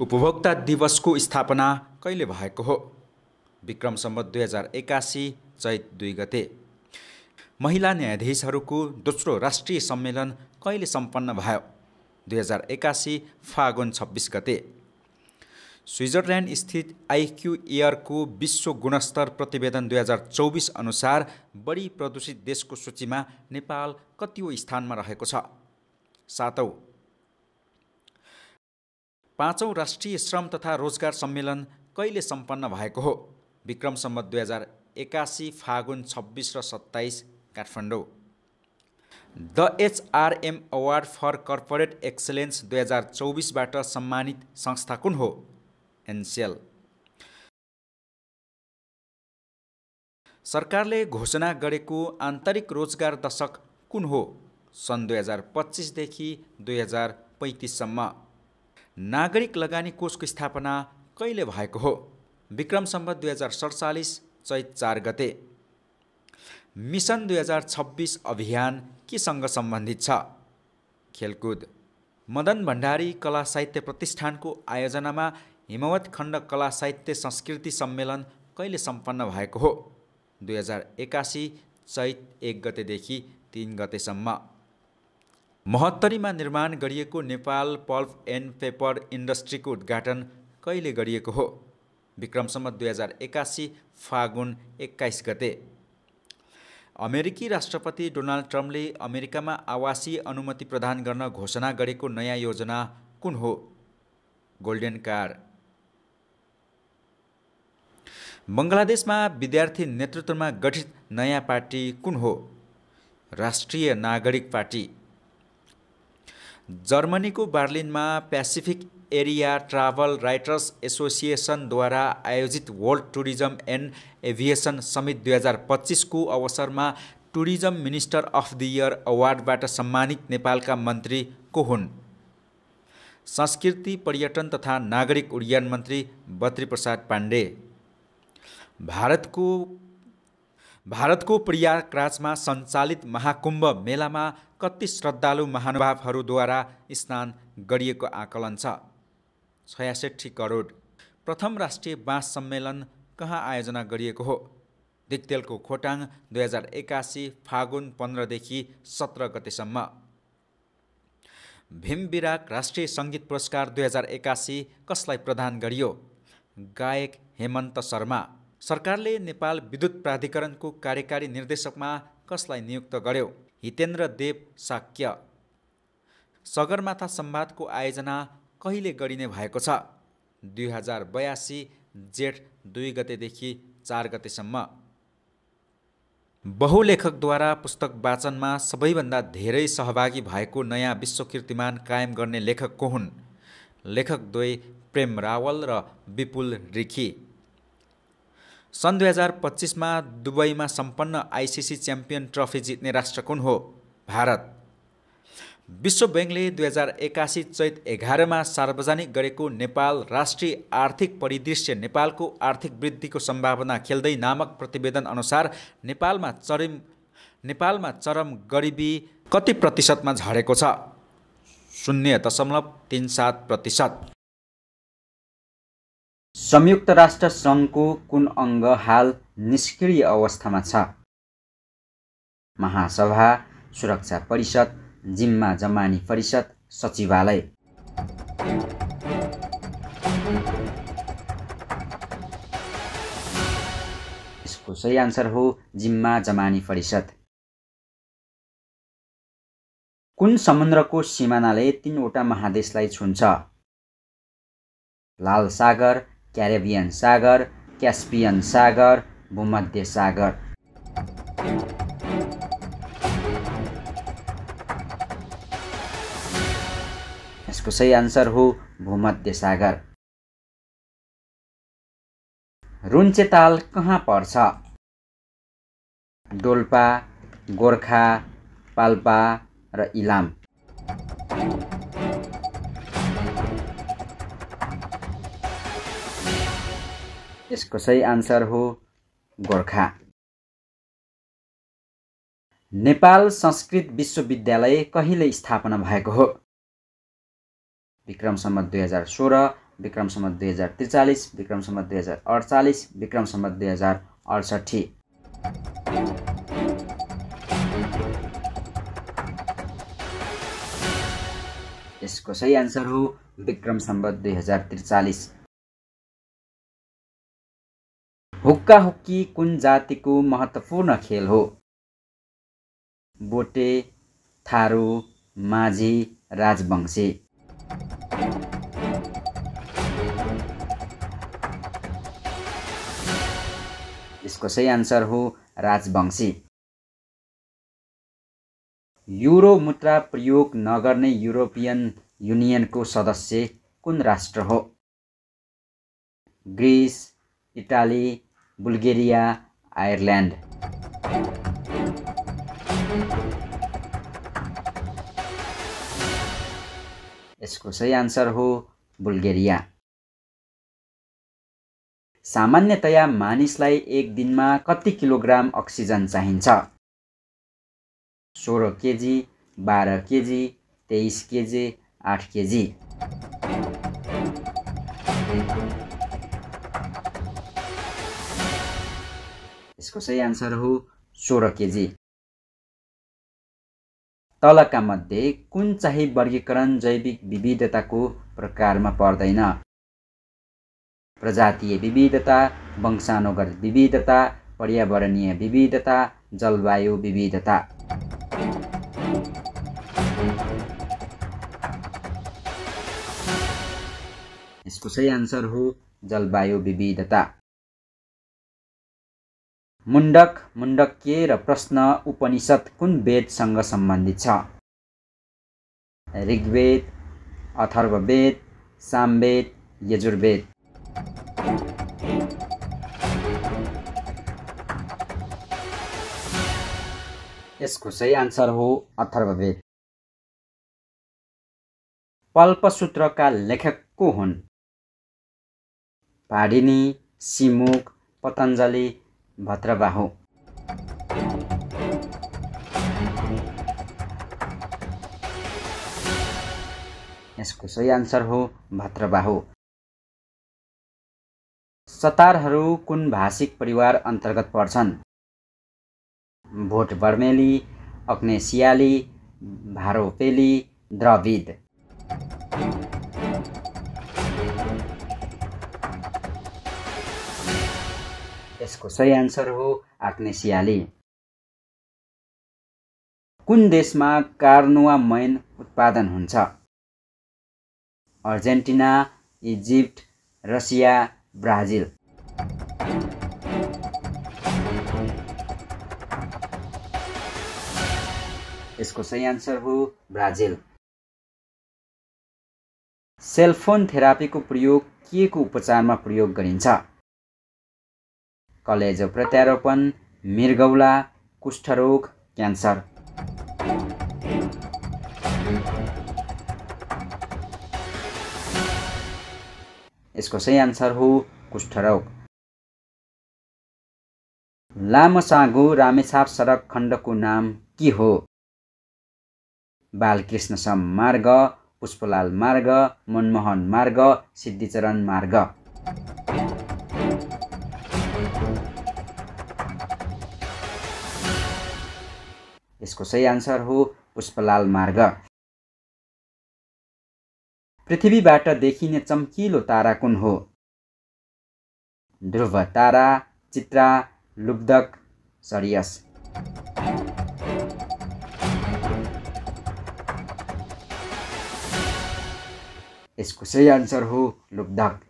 उपभोक्ता दिवसको स्थापना कहिले भएको हो? विक्रम सम्वत 2081 चैत 2 गते। महिला न्यायाधीशहरूको दोस्रो राष्ट्रिय सम्मेलन कहिले सम्पन्न भयो? 2081 फागुन 26 गते। स्विजरल्यान्ड स्थित आइक्यू एयरको विश्व गुणस्तर प्रतिवेदन 2024 अनुसार बढी प्रदूषित देशको सूचीमा नेपाल कतिऔं स्थानमा रहेको छ? 7औं। 5औं राष्ट्रिय श्रम तथा रोजगार सम्मेलन कहिले सम्पन्न भएको हो? विक्रम सम्वत 2081 फागुन 26 र 27 Kathmandu. The HRM award for corporate excellence 2024 बाट सम्मानित संस्था कुन हो? एनसेल। सरकारले घोषणा गरेको आन्तरिक रोजगार दशक कुन हो? सन् 2025 देखि 2035 सम्म। नागरिक लगानी कोषको स्थापना कहिले भएको हो? विक्रम सम्वत 2047 चैत 4 गते। मिसन 2026 अभियान केसँग सम्बन्धित छ? खेलकुद। मदन भण्डारी कला साहित्य प्रतिष्ठानको आयोजनामा हिमवत खण्ड कला साहित्य संस्कृति सम्मेलन कहिले सम्पन्न भएको हो? 2081 चैत 1 गतेदेखि 3 गतेसम्म। महोत्तरीमा निर्माण गरिएको नेपाल पल्प एन्ड पेपर इन्डस्ट्रीको उद्घाटन कहिले गरिएको हो? विक्रम सम्वत 2081 फागुन 21 गते। अमेरिकी राष्ट्रपति डोनाल्ड ट्रम्पले अमेरिकामा आवासीय अनुमति प्रदान गर्न घोषणा गरेको नयाँ योजना कुन हो? Golden card. बङ्गलादेशमा विद्यार्थी नेतृत्वमा गठित नयाँ पार्टी कुन हो? राष्ट्रिय नागरिक पार्टी। जर्मनीको बर्लिनमा पेसिफिक एरिया ट्राभल राइटर्स एसोसिएसनद्वारा आयोजित world tourism and aviation summit 2025 को अवसरमा tourism minister of the year अवार्डबाट सम्मानित नेपालका मन्त्री को हुन्? संस्कृति पर्यटन तथा नागरिक उड्डयन मन्त्री बद्रीप्रसाद पाण्डे। भारतको प्रयागराजमा सञ्चालित महाकुम्भ मेलामा कति श्रद्धालु महानुभावहरूद्वारा स्नान गरिएको आकलन छ? 66 करोड। प्रथम राष्ट्रिय बाँस सम्मेलन कहाँ आयोजना गरिएको हो? दिक्तेलको खोटाङ 2081 फागुन 15 देखि 17 गतेसम्म। भीम बिराक राष्ट्रिय सङ्गीत पुरस्कार 2081 कसलाई प्रदान गरियो? गायक हेमन्त शर्मा। सरकारले नेपाल विद्युत प्राधिकरणको कार्यकारी निर्देशकमा कसलाई नियुक्त गर्यो? हितेन्द्र देव शाक्य। सगरमाथा संवादको आयोजना कहिले गरिने भएको छ? 2082 जेठ 2 गतेदेखि 4 गतेसम्म। बहुलेखकद्वारा पुस्तक वाचनमा सबैभन्दा धेरै सहभागी भएको नयाँ विश्व कीर्तिमान कायम गर्ने लेखक को हुन्? लेखक द्वय प्रेम रावल र विपुल रिखी। सन् 2025 मा दुबईमा सम्पन्न आइसिसी च्याम्पियन ट्रफी जित्ने राष्ट्र कुन हो? भारत। विश्व बैंकले 2081 चैत 11 मा सार्वजनिक गरेको नेपाल राष्ट्रिय आर्थिक परिदृश्य नेपालको आर्थिक वृद्धिको सम्भावना खेल्दै नामक प्रतिवेदन अनुसार नेपालमा चरम गरिबी कति प्रतिशतमा झरेको छ? 0.37%। संयुक्त राष्ट्र सङ्घको कुन अङ्ग हाल निष्क्रिय अवस्थामा छ? महासभा, सुरक्षा परिषद, जिम्मा जमानी परिषद, सचिवालय। यसको सही आन्सर हो जिम्मा जमानी परिषद। कुन समुद्रको सिमानाले 3वटा महादेशलाई छुन्छ? लाल सागर, क्यारेबियन सागर, क्यास्पियन सागर, भूमध्य सागर। यसको सही आन्सर हो भूमध्य सागर। रुन्चेताल कहाँ पर्छ? डोल्पा, गोर्खा, पाल्पा र इलाम। यसको सही आन्सर हो गोर्खा। नेपाल संस्कृत विश्वविद्यालय कहिले स्थापना भएको हो? विक्रम सम्वत 2016 विक्रम सम्वत 2043, विक्रम सम्वत 2048, विक्रम सम्वत 2068। यसको सही आन्सर हो विक्रम सम्वत 2043। हुक्का हुक्की कुन जातिको महत्त्वपूर्ण खेल हो? बोटे, थारू, माझी, राजवंशी। यसको सही आन्सर हो राजवंशी। युरो मुद्रा प्रयोग नगर्ने युरोपियन युनियनको सदस्य कुन राष्ट्र हो? Greece, Italy, Bulgaria, Ireland. यसको सही आन्सर हो बुल्गेरिया। सामान्यतया मानिसलाई एक दिनमा कति किलोग्राम अक्सिजन चाहिन्छ? 16 केजी, 12 केजी, 23 केजी, 8 केजी। यसको सही आन्सर हो 16 केजी। तलका मध्ये कुन चाहिँ वर्गीकरण जैविक विविधताको प्रकारमा पर्दैन? प्रजातीय विविधता, वंशानुगत विविधता, पर्यावरणीय विविधता, जलवायु विविधता। यसको सही आन्सर हो जलवायु विविधता। मुण्डक, मुण्डक्य र प्रश्न उपनिषद कुन वेदसँग सम्बन्धित छ? ऋग्वेद, अथर्ववेद, सामवेद, यजुर्वेद। यसको सही आन्सर हो अथर्ववेद। कल्पसूत्रका लेखक को हुन्? पाणिनि, सिमुक, पतञ्जलि, भद्रबाहु। यसको सही आन्सर हो भद्रबाहु। सतारहरू कुन भाषिक परिवार अन्तर्गत पर्छन्? भोट बर्मेली, अग्नेसियाली, भारोपेली, द्रविड। यसको सही आन्सर हो आग्नेसियाली। कुन देशमा कार्नुवा मैन उत्पादन हुन्छ? Argentina, Egypt, Russia, Brazil. यसको सही आन्सर हो ब्राजिल। सेलफोन थेरापीको प्रयोग के को उपचारमा प्रयोग गरिन्छ? कलेजो प्रत्यारोपण, मृगौला, कुष्ठरोग, क्यान्सर। यसको सही आन्सर हो कुष्ठरोग। लामसाङ्गु रामेछाप सडक खण्डको नाम के हो? बालकृष्ण सम मार्ग, पुष्पलाल मार्ग, मनमोहन मार्ग, सिद्धिचरण मार्ग। यसको सही आन्सर हो पुष्पलाल मार्ग। पृथ्वीबाट देखिने चम्किलो तारा कुन हो? ध्रुव तारा, चित्रा, लुब्धक, सरियस। यसको सही आन्सर हो लुब्धक।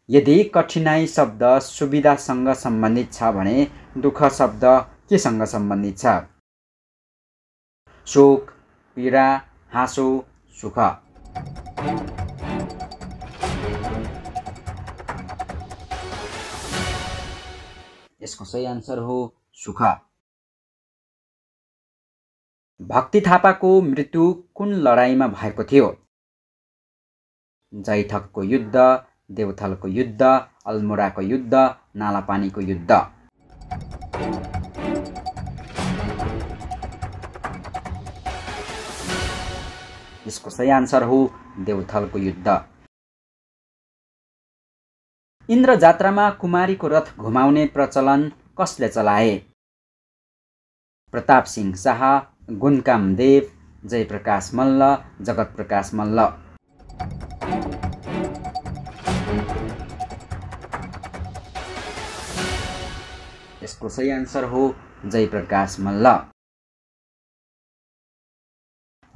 यदि कठिनाई शब्द सुविधासँग सम्बन्धित छ भने दुःख शब्द केसँग सम्बन्धित छ? शोक, पीडा, हाँसो, सुख। यसको सही आन्सर हो सुख। भक्ति थापाको मृत्यु कुन लडाईँमा भएको थियो? जैथकको युद्ध, देवथलको युद्ध, अल्मोडाको युद्ध, नालापानीको युद्ध। यसको सही आन्सर हो देउथलको युद्ध। इन्द्र जात्रामा कुमारीको रथ घुमाउने प्रचलन कसले चलाए? प्रताप सिंह शाह, गुणकाम देव, जयप्रकाश मल्ल, जगत प्रकाश मल्ल। यसको सही आन्सर हो जयप्रकाश मल्ल।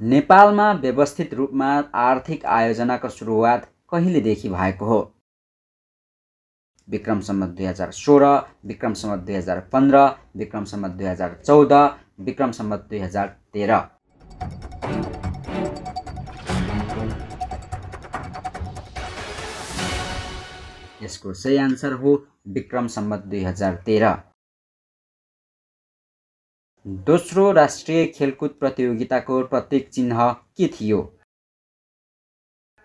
नेपालमा व्यवस्थित रूपमा आर्थिक आयोजनाको सुरुवात कहिलेदेखि भएको हो? विक्रम सम्वत 2016, विक्रम सम्वत 2015, विक्रम सम्वत 2014, विक्रम सम्वत 2013। यसको सही आन्सर हो विक्रम सम्वत 2013। दोस्रो राष्ट्रिय खेलकुद प्रतियोगिताको प्रतीक चिन्ह के थियो?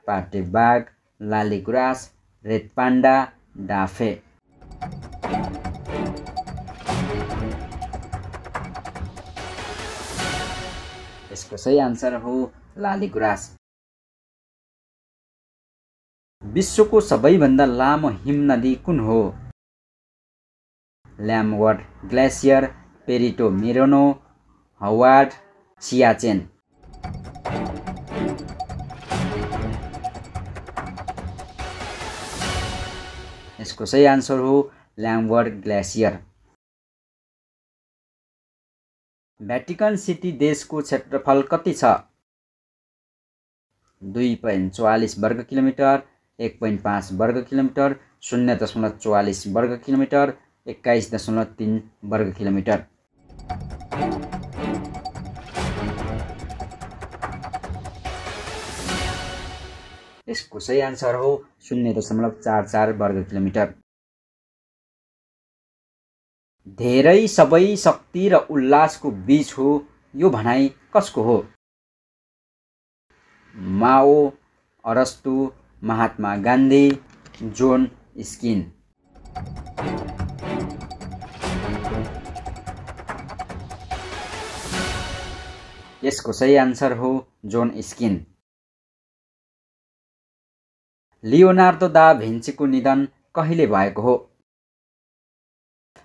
पाटे बाघ, लालीगुराँस, रेत पाण्डा, डाफे। यसको सही आन्सर हो लालीगुराँस। विश्वको सबैभन्दा लामो हिम नदी कुन हो? ल्यामवर्ड ग्लेसियर, पेरिटो मेरोनो, हवार्ड, सियाचेन। यसको सही आन्सर हो ल्यामवर्ड ग्लेसियर। भ्याटिकन सिटी देशको क्षेत्रफल कति छ? 2.44 वर्ग किलोमिटर, 1.5 वर्ग किलोमिटर, 0.44 वर्ग किलोमिटर, 21.3 वर्ग किलोमिटर। यसको सही आन्सर हो 0.44 वर्ग किलोमिटर। धेरै सबै शक्ति र उल्लासको बीच हो यो भनाइ कसको हो? माओ, अरस्तु, महात्मा गान्धी, जोन स्किन। यसको सही आन्सर हो जोन स्किन। लियोनार्दो दा भिन्सीको निधन कहिले भएको हो?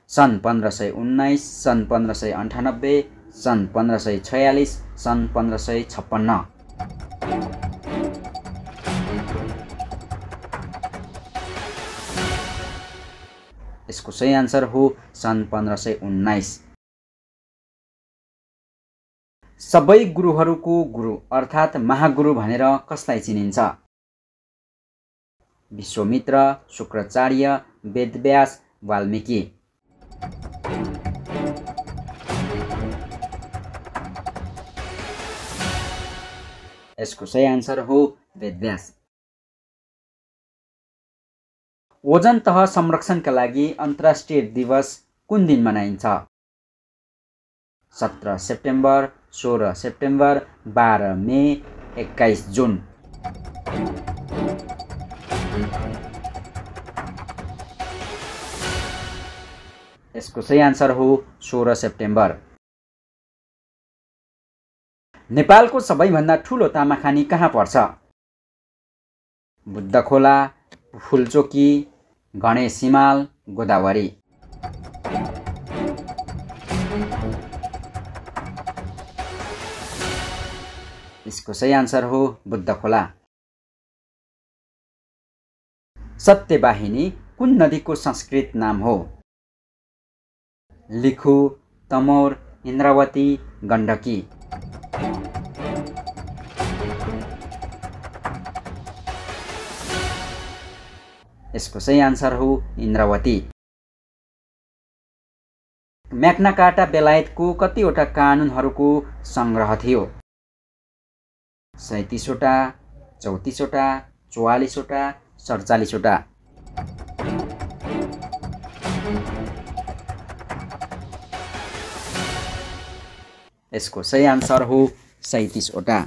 सन् 1519, सन् 1598, सन् 1546, सन् 1556। यसको सही आन्सर हो सन् 1519। सबै गुरुहरूको गुरु अर्थात् महागुरु भनेर कसलाई चिनिन्छ? विश्वामित्र, शुक्राचार्य, वेदव्यास, वाल्मीकि। यसको सही आन्सर हो वेदव्यास। ओजन तह संरक्षणका लागि अन्तर्राष्ट्रिय दिवस कुन दिन मनाइन्छ? 17 सेप्टेम्बर, 16 सेप्टेम्बर, 12 मे, 21 जुन। यसको सही आन्सर हो 16 सेप्टेम्बर। नेपालको सबैभन्दा ठुलो तामाखानी कहाँ पर्छ? बुद्धखोला, फुलचोकी, गणेश हिमाल, गोदावरी। यसको सही आन्सर हो बुद्धखोला। सत्यवाहिनी कुन नदीको संस्कृत नाम हो? लिखु, तमोर, इन्द्रावती, गण्डकी। यसको सही आन्सर हो इन्द्रावती। म्याग्ना कार्टा बेलायतको कतिवटा कानुनहरूको संग्रह थियो? 37 वटा, 34 वटा, 44 वटा, 47 वटा। यसको सही आन्सर हो 37 वटा।